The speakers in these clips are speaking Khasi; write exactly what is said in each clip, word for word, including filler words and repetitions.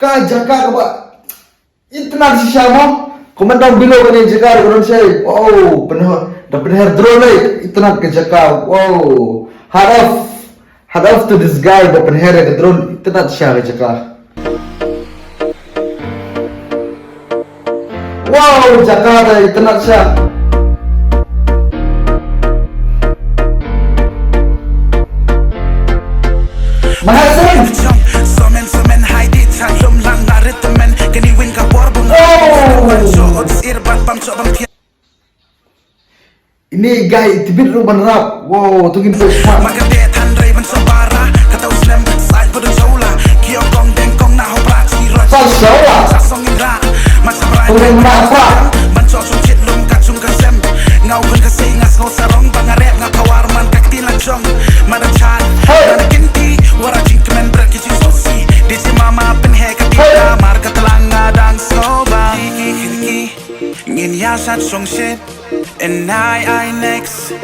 Ka jaka kaba itynnad shisha mo. Comment down below kane jaka ruh ka don shai. Wow, pynher, da pynher drone lei, itynnad ka jaka. Wow. Hats off. Hats off to this guy ba pynher ïa ka drone, itynnad shisha ka jaka. Wow, jaka da itynnad shisha. Mahasen. Somen somen hai di chan lum lang na rit men kani win ka bor bung. Oh. Wan so ot sir ban pam so bang. Ini guy tibit ruh ban rap. Wow, tu ngin pek pat. Makan de than rei ban so bara kata u slem sai pada jaula. Kio kong deng kong na ho pra chi ro. Sa jaula. Sa song indra. Masa pra. Tu ngin na pra. Ban so so chit lum ka chung ka sem. Ngau pun ka sei ngas ngau sarong bang arep nga tawar man ka kti la jong. Mana chan. Hey. Mana kinti wara jing kemen bra ki jing sosi. Di si mama pen he ka kti. Hey. Mar ka telang nga dang so ba. Ngin ïa sat song shit. And I, I next.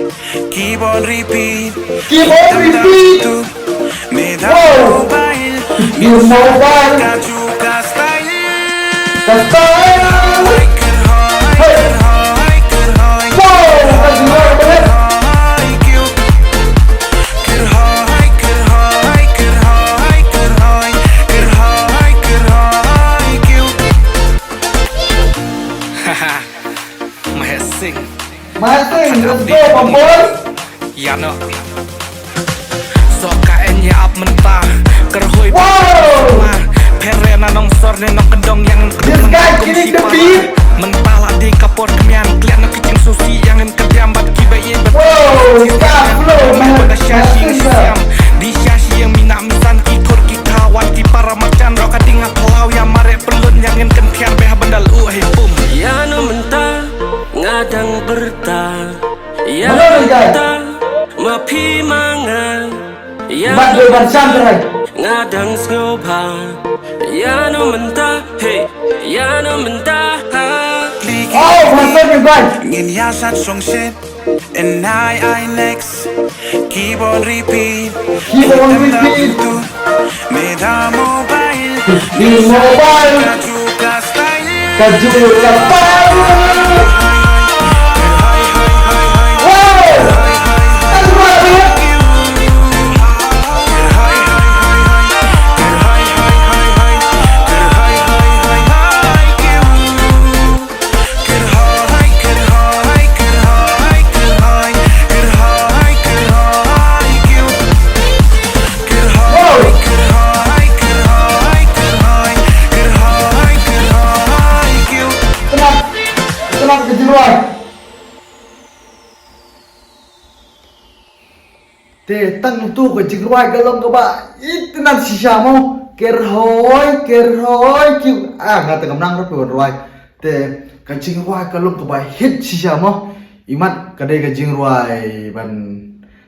Keep on repeat. Keep on repeat. Me da mobile. You mobile. Ka ju ka style. Ka style. Hai ker hai ker hai ker hai. Wow, ka ju ka style. Hai kiu. Ker hai ker hai ker hai ker hai. Ïa no. Sok ka en ïa ap mynta. Kyrhoi. Wow! Phere na nong sor ne nong kendong ïa ngan. This guy killing the beat. Mynta la dei ka por kmian. Klian na ki jingsusi ïa ngan kdiam bad kiba ïeit bad. Wow, ka flow, man. Bad sha shi siam. Di sha shi ïa mina misan ki khor ki khawan ki para marjan rok ka ding ap law ïa mare pelun ïa ngan kyntiar beh bandal u hei pum. Ïa no mynta nga dang berta. Ïa no mynta ma phi ma nga. Ïa no mynta nga dang sngewbha. Ïa no mynta, hey. Ïa no mynta ha. Oh, my God, you guys. Ngin ïa sat song shit. And I, I next. Keep on repeat. Keep on repeat. Me da mobile. Me mobile. Ka ju ka style. Ka ju ka style. Wow! That's right, man. Kyrhoi, kyrhoi, kyrhoi, kyrhoi, kyrhoi, kyrhoi, kyrhoi. Kyrhoi, kyrhoi, kyrhoi, kyrhoi, kyrhoi, kyrhoi. Te tang tu ka jingrwai ka long kaba itynnad shisha mo. Kyrhoi, kyrhoi, kyrhoi. Ah, nga tang kam nang ruh phi wan rwai. Te ka jingrwai ka long kaba hit shisha mo. Imat ka dei ka jingrwai ban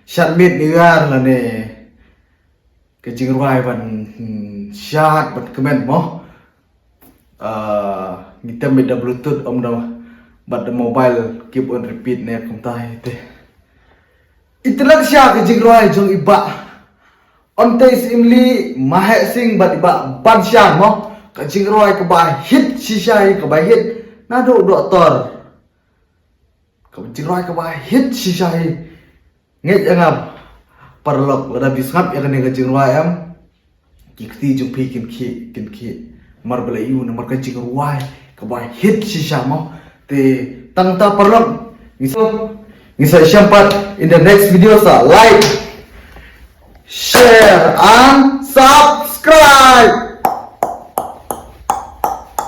shad miet ni gar lane. Ka jingrwai ban, hmm, shad ban kmen mo. Ah, ngi tem bad da Bluetooth ym da bad da mobile keep on repeat ne kumta hi te. Itynnad shisha ka jingrwai jong i Bah Onteis Imli, Mahek Sing bad i Bah Banshan mo. Ka jingrwai kaba hit shisha hi kaba hit. Naduh doktor. Ka jingrwai kaba hit shisha hi. Ngeit ïa nga paralok lada phi sngap ïa kane ka jingrwai em. Ki kti jong phi kin khih, kin khih. Namar ba la ïoh namar ka jingrwai kaba hit shisha mo. Te tang ta paralok. Ngi sa, ngi sa ïashem pat in the next video sa like, share and subscribe.